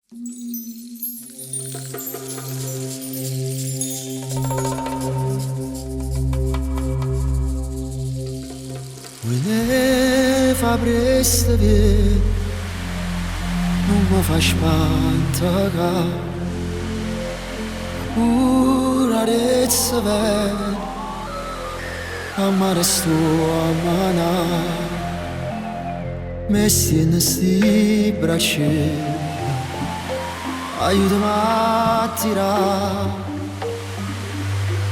Vuole fa presto via, non mi fa spantare. Pure arezza bene, amare sto a manà. Messi in sti braccia, aiutami a tirare,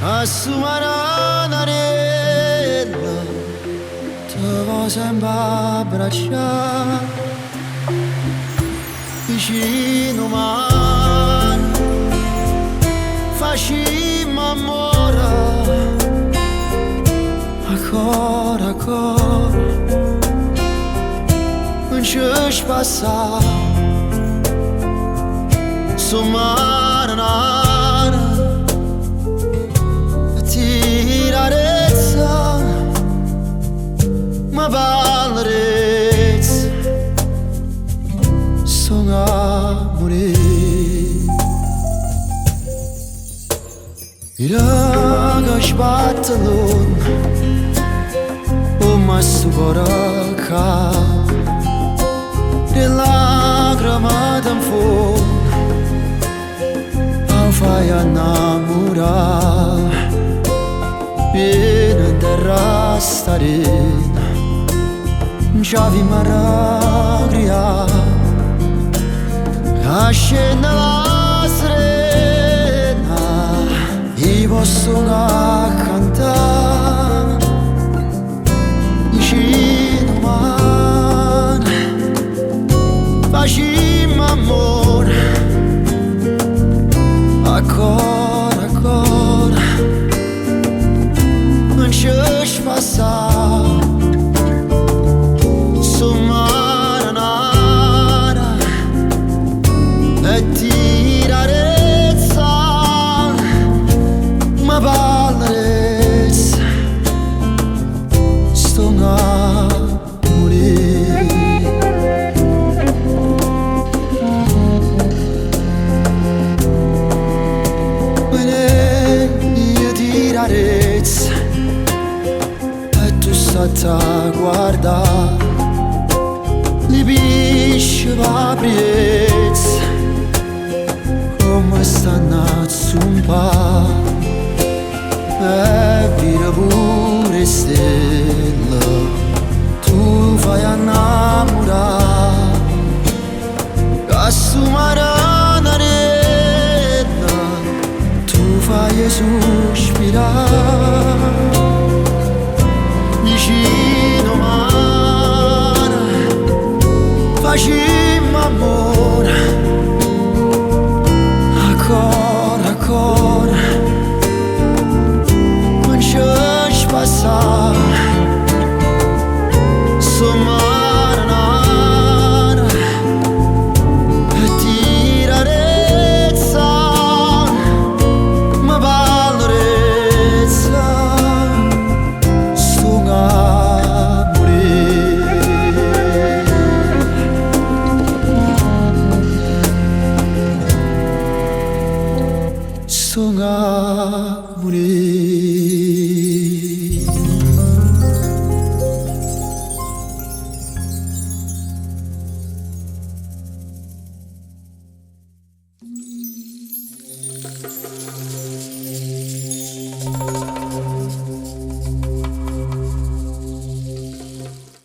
a sumarella, te voglio sempre abbracciare, vicino mare, facciamo amore, ancora, ancora, non ci spassa, su marinara, tirarezza, ma valerezza, sono amore. Iraga sbattalon, o ma subaraka, de lacrime d'anfon, a fai innamorare, in terra starina, già vi maragria, a scena la serena, io posso cantare, vicino mare, facciamo amore, ancora, ancora, non ci spassa, su marinara, e tirarezza, ma valerezza, sto a morire. Io tirarezza, e tu stai a guardare, li pisci va priezza, come stanno a zumpare, e vira pure stella, tu fai innamorare, che su marinarella, tu fai sospirare, vicino mare, facciamo amore, ancora, ancora, non ci spassa, su marinara, e tirarezza, ma valerezza, sto a morire. Sto a morire.